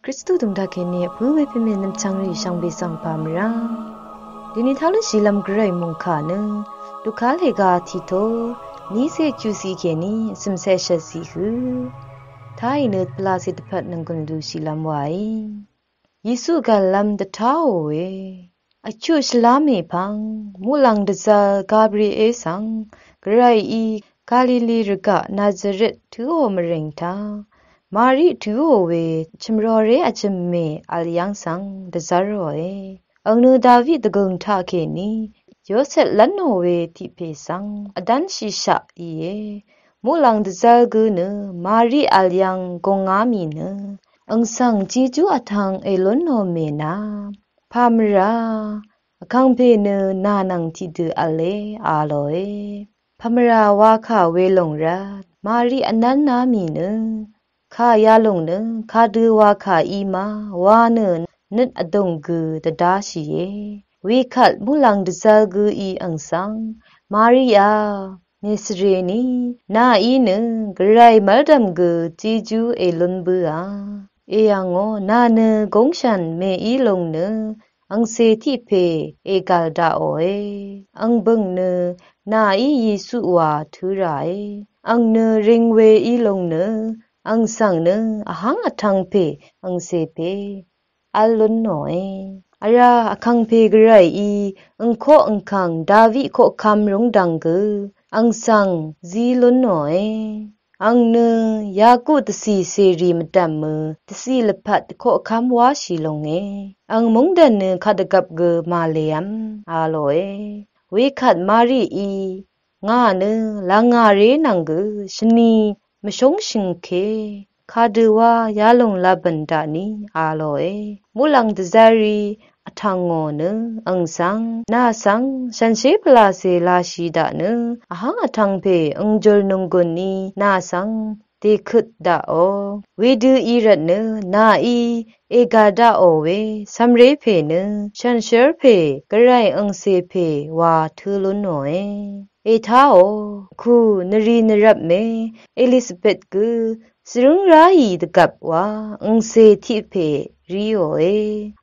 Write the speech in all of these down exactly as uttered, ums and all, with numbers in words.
Kristu dv̀ngdv̀k kèní vpǿ we pèmè nvmchvng rì shvngbe svng pà mvrá. Dèní taq lúnshìlv́m Gvray mòngkà nø Luka lèga tiqtó nícé chuqciq kèní vcø̀mcé shvtciq hø. Taqì nø pvlacè dvpvt nvnggùn lushìlv́m wàí. Yesu gv̀llv́m dvtáò we. Vchuq shvlá mèpvng muqlàng dvzv́l Gabriel svng Gvrayí Galili rvgaq Nazaret tǿò mvrèng taq Mari tǿò we chø̀mrore vjø̀mmè vl yv́ng svng dvzv́ròe. Àng nø David dvgø̀ng taqkèní Yosep lv́nò we tiq pè svng vdv́nshìshaq íe. Muqlàng dvzv́l gø nø Mari vl yv́ng gùngá mì nø àng svng Jejú vtvng èlúnò mèna. Pà mvrá, vkàngpè nø nà nvng tiqdø v̄le a lòe. Pà mvrá wakà welòng rvt Mari vnv́ná mì nø kà yalòng nø kadø wakà í ma wa nø nøt vdùng gø dvdáshìe. Wekvt muqlàng dvzv́l gø í àng svng Mariá, mèsvrení, nàí nø Gvray mv́ldv̀m gø Jejú èlún bǿà. Èyv̀ngò nà nø gúngshàn mèí lòng nø àngcè tiq pè ègv̀l daqòe. Àng bø̀ng nø nàí Yesu wa tǿ ràe. Àng nø ring we í lòng nø àng svng nø vháng vtvng pè àngcè pè v̄l lúnòe. Vrá vkàngpè Gvrayí àng koq àngkàng David koqkvm rúngdv̀ng gø àng svng zí lúnòe. Àng nø Yaku dvcì cèrì mvdv̀mø dvcì lvpat koqkvm wáshì longe. Àng mungdv̀n nø kadvgvp gø màlèv́m a lòe. Wekvt Marií ngà nø lvngàré nvng gø shvni mvshúngshø̀ngke kadø wá yalòng lvbø̀n daqní a lòe. Muqlàng dvzv́rí vtv̀ngò nø àng svng nà svng shànshér pvlacè lashì daq nø vháng vtvng pè àng jùl nònggùn í nà svng dèkøt daqò. Wedø í rvt nø nàí ègv̀l daqò we cv̀mré pè nø shànshér pè Gvray àngcè pè wa tǿ lúnòe. Ètáò, kù nvrì nvrvp mè Elisabet gø svrǿng ráì dvgvp wa àngcè tiq pè ríòe.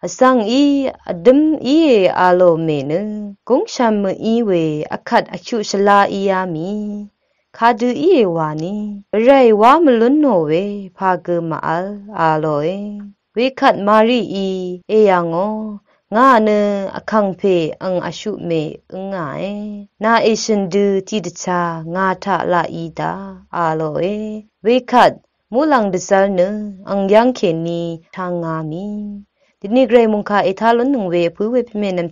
Vsvng í vdǿm íe a lò mè nø gúngshvm mø̀í we vkvt vchuq shvlá íá mì kadø íe wani Gvray wá mvlúnò we pà gø màvl a lòe. Wekvt Marií èyv̀ngò ngà nø vkàngpè àng vshuq mè ǿngàe. Nà èshø̀n dø tiqdvchá ngà taq laq í daq a lòe. Wekvt muqlàng dvzv́l nø àng yv́ng kèní tvngá mì. Dvni Gvray mòngkà ètá lúnnøng we vpǿ we pèmè nvm